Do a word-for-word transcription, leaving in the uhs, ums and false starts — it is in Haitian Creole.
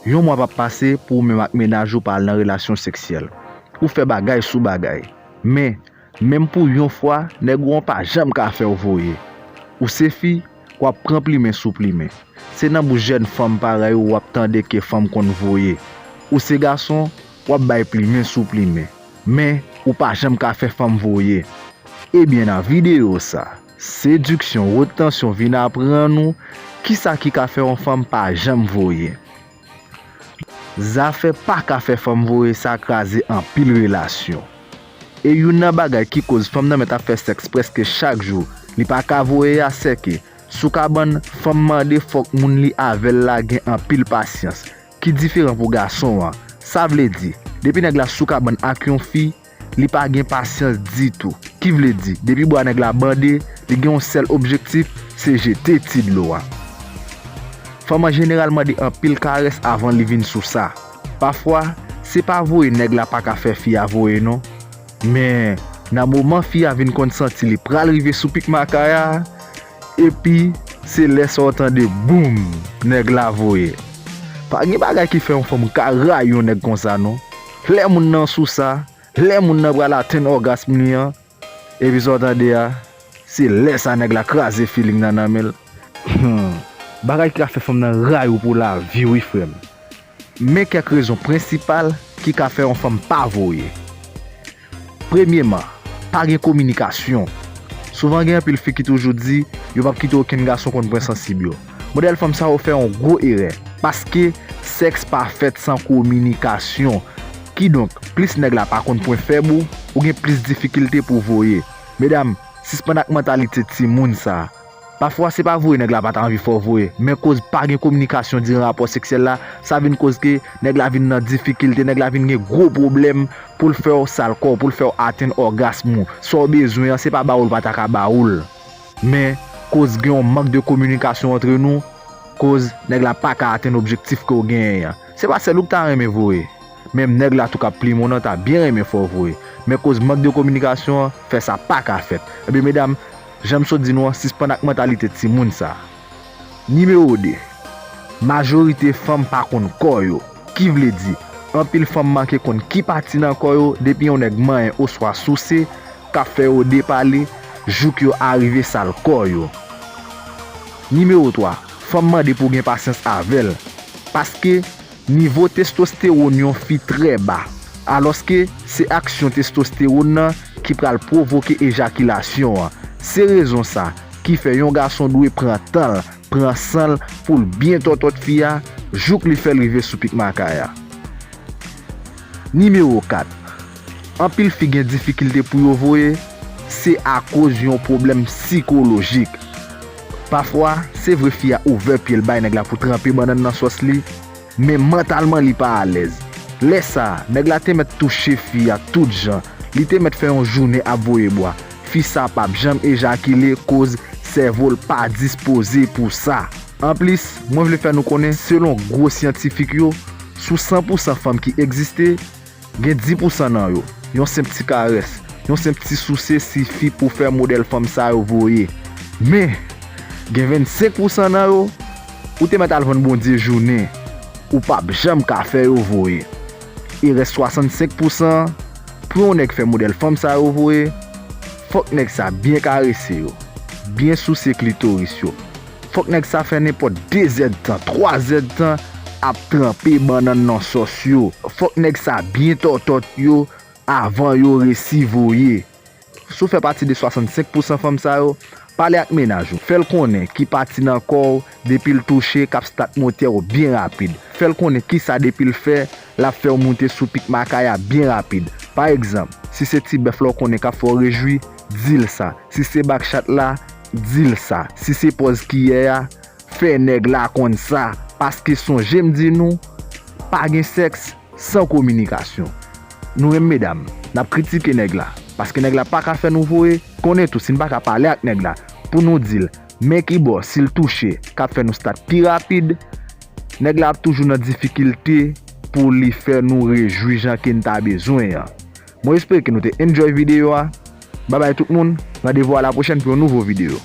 Yon mwa p ap pase pou ou menm ak mennaj ou pa al nan relasyon seksyèl. Ou fè bagay sou bagay. Men, menm pou yon fwa, nèg ou an pa janm ka fè w voye. Ou se fi, w ap pran plimen sou plimen. Se nan bouch jèn fanm parèy ou w ap tande ke fanm konn voye. Ou se gason, w ap bay plimen sou plimen. Men, ou pa janm ka fè fanm voye. Ebyen, nan videyo sa, Séduction Haute Tension vin aprann ou kisa ki ka fè yon fanm pa janm voye. Zafè pa ka fè fanm voye sa kraze anpil relasyon. E youn nan bagay ki koz fanm nan mèt ap fè sèks prèske chak jou, li pa ka voye a, sèke sou kabann, fanm mande fòk moun li avè l la gen anpil pasyans, ki diferan pou gason an. Sa vle di, depi nèg la sou kabann ak yon fi, li pa gen pasyans ditou. Ki vle di, depi bra nèg la bande, li gen yon sèl objektif, se jete ti dlo a. Fanm an jeneral mande anpil karès avan li vin sou sa. Pafwa, se pa voye nèg la pa ka fè fi a voye non. Men, nan moman fi a vin konn santi li pral rive sou pik makaya, epi se lè sa w tande boum, nèg la voye. Pa gen bagay ki fè yon fanm ka rayi yon nèg konsa non. Lè moun nan sou sa, lè moun nan pral atenn ògasm li an, epi sa w tande a, se lè sa nèg la kraze feeling nan nan men l. Hmm. Bagay ki ka fè fanm nan rayi w pou lavi wi, frè m. Men kèk rezon prensipal ki ka fè yon fanm pa voye. Premyeman, pa gen kominikasyon. Souvan gen anpil fi ki toujou di yo p ap kite okenn gason konn pwen sansib yo. Modèl fanm sa yo fè yon gwo erè, paske sèks pa fèt san kominikasyon. Kidonk, plis nèg la pa konn pwen fèb ou, ou gen plis difikilte pou voye. Medam, sispann ak mantalite timoun sa. Pafwa, se pa voye nèg la pa ta anvi fè w voye, men koz pa gen kominikasyon diran rapò seksyèl la, sa vin koz ke nèg la vin nan difikilte, nèg la vin gen gwo pwoblèm pou l fè w sal kò w, pou l fè w atenn ògasm ou. Sa w bezwen an, se pa ba w l pa ta ka ba w l. Men, koz gen yon mank de kominikasyon antre nou, koz nèg la pa ka atenn objektif ke w genyen an. Se pa sèl ou k ta renmen voye. Menm nèg la tou k ap plimen w nan ta byen renmen fè w voye. Men koz mank de kominikasyon an, fè sa pa ka fèt. Ebyen medam, jan m sot di nou an, sispann ak mantalite timoun sa. Nimewo de, majorite fanm pa konn kò yo. Ki vle di, anpil fanm manke konn ki pati nan kò yo depi yon nèg manyen oswa souse k ap fè yo depale jouk yo arive sal kò yo. Nimewo twa, fanm mande pou w gen pasyans avè l. Paske nivo testostewòn yon fi trè ba, alòske se aksyon testostewòn nan ki pral pwovoke ejakilasyon an. Se rezon sa ki fè yon gason dwe pran tan l, pran san l pou l byen tòtòt fi a, jouk li fè l rive sou pik makay a. Nimewo kat, anpil fi gen difikilte pou yo voye, se akoz yon pwoblèm sikolojik. Pafwa, se vre fi a ouvè pye l bay nèg la pou tranpe bannann nan sòs li, men mantalman li pa alèz. Lè sa a, nèg la te mèt touche fi a tout jan, li te mèt fè yon jounen ap voye bwa. Fi sa p ap janm ejakile koz sèvo l pa dispoze pou sa. Anplis, mwen vle fè nou konnen, selon gwo syantifik yo, sou san pou san fanm ki egziste, gen dis pou san nan yo, yon senp ti karès, yon senp ti souse sifi pou fè modèl fanm sa yo voye. Men, gen vennsenk pou san nan yo, ou te mèt al vann Bondye jounen, ou p ap janm ka fè yo voye. E rès swasannsenk pou san an, pou yon nèg fè modèl fanm sa yo voye, fòk nèg sa byen karese yo, byen souse klitoris yo. Fòk nèg sa fè nenpòt de zèdtan, twa zèdtan ap tranpe bannann nan sòs yo. Fòk nèg sa byen tòtòt yo avan yo resi voye. Si w fè pati de swasannsenk pou san fanm sa yo, pale ak mennaj ou. Fè l konnen ki pati nan kò w, depi l touche, k ap stat motè w byen rapid. Fè l konnen kisa depi l fè, l ap fè w moute sou pik makay a byen rapid. Pa egzanp, si se ti bèf la w konnen k ap fè w rejwi, di l sa. Si se bak chat la, di l sa. Si se pòz kiyè a, fè nèg la konn sa. Paske sonje m di nou, pa gen sèks san kominikasyon. Nou menm medam, n ap kritike nèg la, paske nèg la pa ka fè nou voye. Konnen tou, si n pa ka pale ak nèg la pou nou di l men ki bò, si l touche, k ap fè nou stat pi rapid, nèg la ap toujou nan difikilte pou li fè nou rejwi jan ke n ta bezwen an. Mwen espere ke nou te enjoy videyo a. Babay tout moun, randevou a la pwochèn pou yon nouvo videyo.